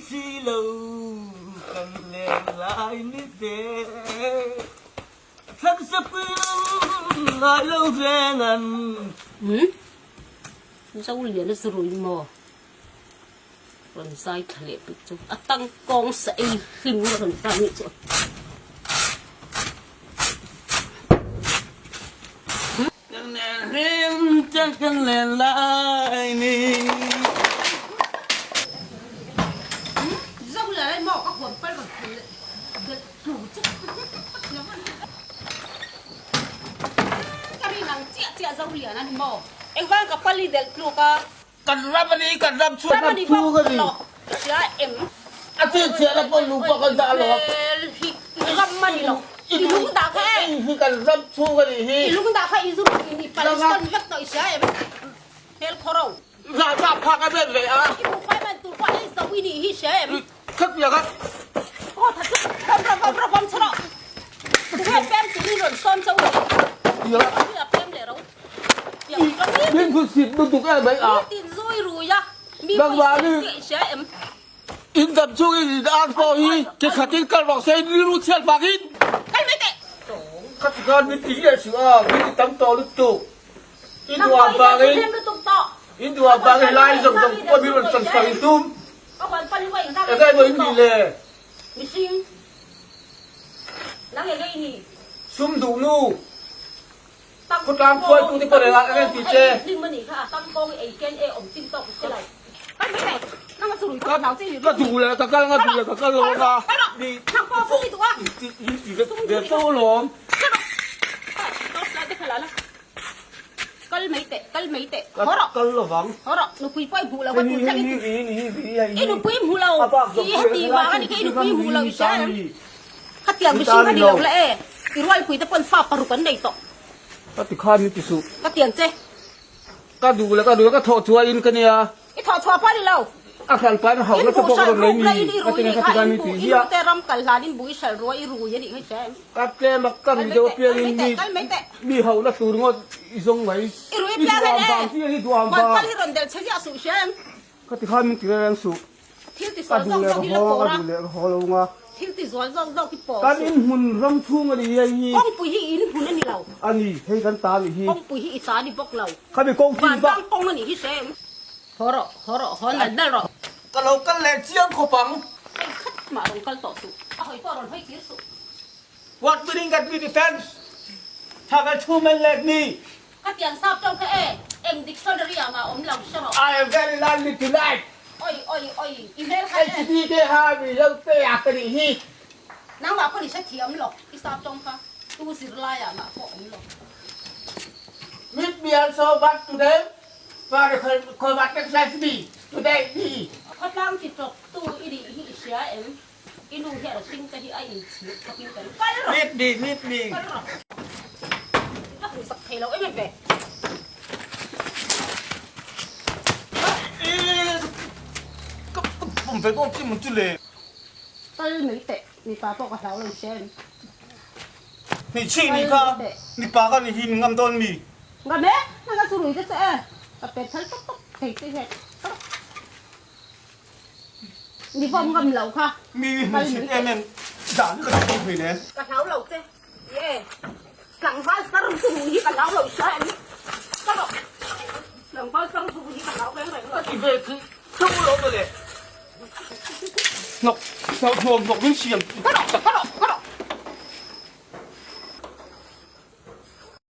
si lo kan len lai ni te Thlaksapui ngai lo reng an. Umm Zoliana chu rui maw? Rawn zai thla leh pek chu a tangkawng sa ei hlim a rawn ta nih chu. Kan len hlim chang kan len lai ni. Zoliana maw ka huam pal rawn thul leh belh tur chu. Ka rin ang chiah chiah Zoliana ni maw? Engvang ka pali delh tluk a. Kan ram a ni, kan ram chhuat ram thu ka ni. A chin chhiah na pawh lung pawh kan dah lo. Ram a ni lo. I lung dah kha e. Hi kan ram thu ka ni hi. I lung dah kha i zuruk i ni Palestine vek tawh i hria em? Hel khawro. Za za phak a bet ve a. I bu fai man tur pawh hei zo i nih hi hria em? Khat piak a. Aw tha chu ram ram ram ram ram chhara. Tunge pem tih i rawn sawn chauh lo. Hi a pem leh ro. Min thu sit lutuk em mai a. Nangmahni in dam chungin in ar pawh hi ke khatin kal rawh se in rilru chhiat vangin. Kha ti khan min ti leh suh a, min ti tam tawh lutuk. In duh vangin in duh vangin helai zawng zawng pawh min rawn chan sak in tum. Enge maw in nih le? Sum duh nu. Khawtlang khuaitute pawh reng ah ka en ti che. Ka duh leh ka kal nga duh leh ka kal lo anga mi in ti ve fo alawm. Ka kal lovang. A bak zawng pawh hi helai chu ti ram hi ta a ni. Khatiang mihring kha ni lo la e, i rualpui te pawn fa paruk an nei tawh. Ka ti khan min ti suh. Ka tiang che. Ka duh leh ka duh leh ka thawh chhuah in ka nia. I thawh chhuah pawh a ni lo. A hral pain a hauh nasa pawh ka rawn lei ni. Ka ti nge ka ti khan min ti hiah. I nu te ram kal hlan in bui hralh rua i rui a nih ngai hria em. Ka tlem a ka rui deuh apiang in mi mi hauh na tur ngawt i zawng mai. I rui apiang en e. I duh ang vang Huan pal hi rawn delh che ziah suh hria em. Ka ti khan min ti reng suh. Thil ti Ka sual duh zawk leh zawk ka hi la haw, pawr ka a. duh leh ka haw lo nga. Thil ti zual zawk zawk hi pawr Kan suh. in hmun ram chhung a ni hei hi. Kawngpui hi in hmun a ni lo. A ni, hei kan ta a nih hi. Kawngpui hi i ta a ni bawk lo. Khami kawng chin bak. Vantlang kawng a nih hi hre em? Haw rawh, haw rawh, haw nal nal rawh. Ka lo kal leh chiang khawp ang. Hei khat mah rawn kal tawh suh. A hawi pawh rawn hawi kir suh. What meaning that we defense? Tha ka thu men let mi. Ka tiang sap tawng kha e, eng dictionary ah mah awm lo hre rawh. I am very lonely tonight. Oi oi oi, i hmel kha e. HDD te ha mi lo te a ka nih hi. Nangmah pawh ni hre thiam lo, i sap tawng kha tu zirlai ah mah pawh awm lo. Meet me also but today for the what excites me today me. Khawtlang ti tawp tu i nih hi i hria em? I nu hian a hring te hi a inchhir khawp in ka ring. Kal rawh! Meet me, meet me. Kal rawh! I va hmu sak thei lo em em ve. Ka pum ve dawn chi mun chu le. Kal mai teh, mipa pawh ka hlau lo che em. Hmeichhia ni kha mipa ka ni hi min ngam dawn mi? Ngam e, nanga chu rui te che e, ka pet thal tawp tawp thei che hian. Mi vawm ngam lo kha. Mi hmuhsit em em dan ka hlau thei nen. Ka hlau lo che. Ye. Tlangval tar chu rui hi ka hlau lo hria em. Ka rawh. Tlangval tar chu rui hi ka hlau reng reng lo. Ka ti ve khi theuh lo mawle. Hnawk hnawk hnawk min siam. Ka rawh ka rawh ka rawh.